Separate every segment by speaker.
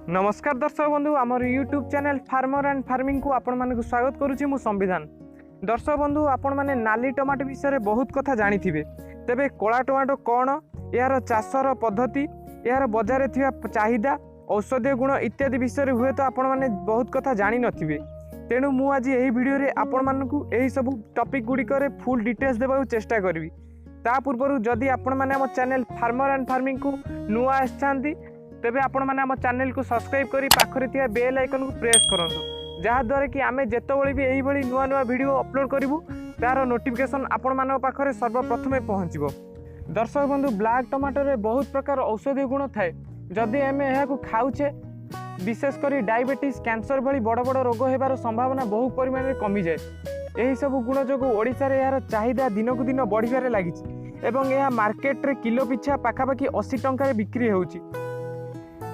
Speaker 1: ନମସ୍କାର ଦର୍ଶକ ବନ୍ଧୁ, ଆମର ୟୁଟ୍ୟୁବ୍ ଚ୍ୟାନେଲ୍ ଫାର୍ମର ଆଣ୍ଡ ଫାର୍ମିଂକୁ ଆପଣମାନଙ୍କୁ ସ୍ୱାଗତ କରୁଛି ମୁଁ ସମ୍ବିଧାନ। ଦର୍ଶକ ବନ୍ଧୁ, ଆପଣମାନେ ନାଲି ଟମାଟୋ ବିଷୟରେ ବହୁତ କଥା ଜାଣିଥିବେ। ତେବେ କଳା ଟମାଟୋ କ'ଣ, ଏହାର ଚାଷର ପଦ୍ଧତି, ଏହାର ବଜାରରେ ଥିବା ଚାହିଦା, ଔଷଧୀୟ ଗୁଣ ଇତ୍ୟାଦି ବିଷୟରେ ହୁଏତ ଆପଣମାନେ ବହୁତ କଥା ଜାଣିନଥିବେ। ତେଣୁ ମୁଁ ଆଜି ଏହି ଭିଡ଼ିଓରେ ଆପଣମାନଙ୍କୁ ଏହିସବୁ ଟପିକ୍ ଗୁଡ଼ିକରେ ଫୁଲ୍ ଡିଟେଲ୍ସ ଦେବାକୁ ଚେଷ୍ଟା କରିବି। ତା ପୂର୍ବରୁ ଯଦି ଆପଣମାନେ ଆମ ଚ୍ୟାନେଲ୍ ଫାର୍ମର ଆଣ୍ଡ ଫାର୍ମିଂକୁ ନୂଆ ଆସିଥାନ୍ତି, ତେବେ ଆପଣମାନେ ଆମ ଚ୍ୟାନେଲକୁ ସବସ୍କ୍ରାଇବ୍ କରି ପାଖରେ ଥିବା ବେଲ୍ ଆଇକନ୍କୁ ପ୍ରେସ୍ କରନ୍ତୁ, ଯାହାଦ୍ୱାରା କି ଆମେ ଯେତେବେଳେ ବି ଏହିଭଳି ନୂଆ ନୂଆ ଭିଡ଼ିଓ ଅପଲୋଡ଼ କରିବୁ, ତା'ର ନୋଟିଫିକେସନ୍ ଆପଣମାନଙ୍କ ପାଖରେ ସର୍ବପ୍ରଥମେ ପହଞ୍ଚିବ। ଦର୍ଶକ ବନ୍ଧୁ, ବ୍ଲାକ୍ ଟମାଟୋରେ ବହୁତ ପ୍ରକାର ଔଷଧୀୟ ଗୁଣ ଥାଏ। ଯଦି ଆମେ ଏହାକୁ ଖାଉଛେ, ବିଶେଷ କରି ଡାଇବେଟିସ୍, କ୍ୟାନ୍ସର ଭଳି ବଡ଼ ବଡ଼ ରୋଗ ହେବାର ସମ୍ଭାବନା ବହୁ ପରିମାଣରେ କମିଯାଏ। ଏହିସବୁ ଗୁଣ ଯୋଗୁଁ ଓଡ଼ିଶାରେ ଏହାର ଚାହିଦା ଦିନକୁ ଦିନ ବଢ଼ିବାରେ ଲାଗିଛି ଏବଂ ଏହା ମାର୍କେଟରେ କିଲୋ ପିଛା ପାଖାପାଖି 80 ଟଙ୍କାରେ ବିକ୍ରି ହେଉଛି।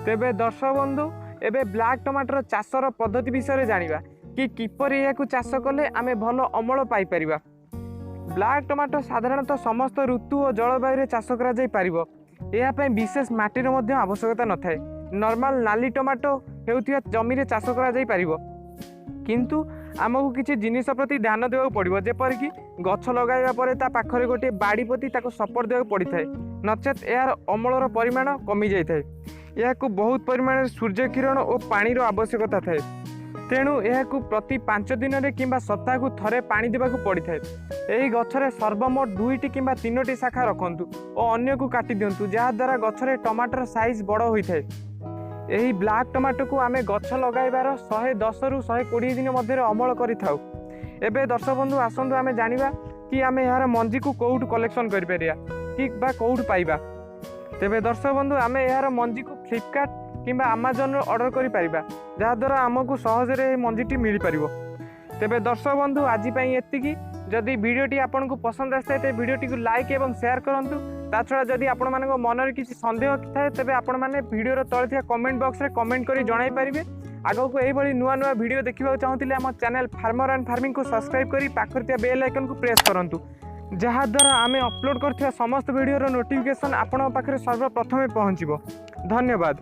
Speaker 1: ତେବେ ଦର୍ଶକ ବନ୍ଧୁ, ଏବେ ବ୍ଲାକ୍ ଟମାଟୋର ଚାଷର ପଦ୍ଧତି ବିଷୟରେ ଜାଣିବା କି କିପରି ଏହାକୁ ଚାଷ କଲେ ଆମେ ଭଲ ଅମଳ ପାଇପାରିବା। ବ୍ଲାକ୍ ଟମାଟୋ ସାଧାରଣତଃ ସମସ୍ତ ଋତୁ ଓ ଜଳବାୟୁରେ ଚାଷ କରାଯାଇପାରିବ। ଏହା ପାଇଁ ବିଶେଷ ମାଟିର ମଧ୍ୟ ଆବଶ୍ୟକତା ନଥାଏ। ନର୍ମାଲ ନାଲି ଟମାଟୋ ହେଉଥିବା ଜମିରେ ଚାଷ କରାଯାଇପାରିବ, କିନ୍ତୁ ଆମକୁ କିଛି ଜିନିଷ ପ୍ରତି ଧ୍ୟାନ ଦେବାକୁ ପଡ଼ିବ, ଯେପରିକି ଗଛ ଲଗାଇବା ପରେ ତା ପାଖରେ ଗୋଟିଏ ବାଡ଼ି ପୋତି ତାକୁ ସପୋର୍ଟ ଦେବାକୁ ପଡ଼ିଥାଏ, ନଚେତ୍ ଏହାର ଅମଳର ପରିମାଣ କମିଯାଇଥାଏ। ଏହାକୁ ବହୁତ ପରିମାଣରେ ସୂର୍ଯ୍ୟ କିରଣ ଓ ପାଣିର ଆବଶ୍ୟକତା ଥାଏ। ତେଣୁ ଏହାକୁ ପ୍ରତି 5 ଦିନରେ କିମ୍ବା ସପ୍ତାହକୁ ଥରେ ପାଣି ଦେବାକୁ ପଡ଼ିଥାଏ। ଏହି ଗଛରେ ସର୍ବମୋଟ ଦୁଇଟି କିମ୍ବା ତିନୋଟି ଶାଖା ରଖନ୍ତୁ ଓ ଅନ୍ୟକୁ କାଟି ଦିଅନ୍ତୁ, ଯାହାଦ୍ୱାରା ଗଛରେ ଟମାଟର ସାଇଜ୍ ବଡ଼ ହୋଇଥାଏ। ଏହି ବ୍ଲାକ୍ ଟମାଟୋକୁ ଆମେ ଗଛ ଲଗାଇବାର 110ରୁ 120 ଦିନ ମଧ୍ୟରେ ଅମଳ କରିଥାଉ। ଏବେ ଦର୍ଶକ ବନ୍ଧୁ, ଆସନ୍ତୁ ଆମେ ଜାଣିବା କି ଆମେ ଏହାର ମଞ୍ଜିକୁ କେଉଁଠୁ କଲେକ୍ସନ୍ କରିପାରିବା କି ବା କେଉଁଠୁ ପାଇବା। ତେବେ ଦର୍ଶକ ବନ୍ଧୁ, ଆମେ ଏହାର ମଞ୍ଜିକୁ ଫ୍ଲିପକାର୍ଟ କିମ୍ବା ଆମାଜନରୁ ଅର୍ଡ଼ର କରିପାରିବା, ଯାହାଦ୍ୱାରା ଆମକୁ ସହଜରେ ଏହି ମଞ୍ଜିଟି ମିଳିପାରିବ। ତେବେ ଦର୍ଶକ ବନ୍ଧୁ, ଆଜି ପାଇଁ ଏତିକି। ଯଦି ଭିଡ଼ିଓଟି ଆପଣଙ୍କୁ ପସନ୍ଦ ଆସିଥାଏ, ତେବେ ଭିଡ଼ିଓଟିକୁ ଲାଇକ୍ ଏବଂ ସେୟାର କରନ୍ତୁ। ତା ଛଡ଼ା ଯଦି ଆପଣମାନଙ୍କ ମନରେ କିଛି ସନ୍ଦେହ ଥାଏ, ତେବେ ଆପଣମାନେ ଭିଡ଼ିଓର ତଳେ ଥିବା କମେଣ୍ଟ ବକ୍ସରେ କମେଣ୍ଟ କରି ଜଣାଇ ପାରିବେ। ଆଗକୁ ଏହିଭଳି ନୂଆ ନୂଆ ଭିଡ଼ିଓ ଦେଖିବାକୁ ଚାହୁଁଥିଲେ ଆମ ଚ୍ୟାନେଲ୍ ଫାର୍ମର ଆଣ୍ଡ ଫାର୍ମିଂକୁ ସବସ୍କ୍ରାଇବ୍ କରି ପାଖରେ ଥିବା ବେଲ୍ ଆଇକନ୍କୁ ପ୍ରେସ୍ କରନ୍ତୁ, ଯାହାଦ୍ୱାରା ଆମେ ଅପଲୋଡ଼ କରୁଥିବା ସମସ୍ତ ଭିଡ଼ିଓର ନୋଟିଫିକେସନ୍ ଆପଣଙ୍କ ପାଖରେ ସର୍ବପ୍ରଥମେ ପହଞ୍ଚିବ। ଧନ୍ୟବାଦ।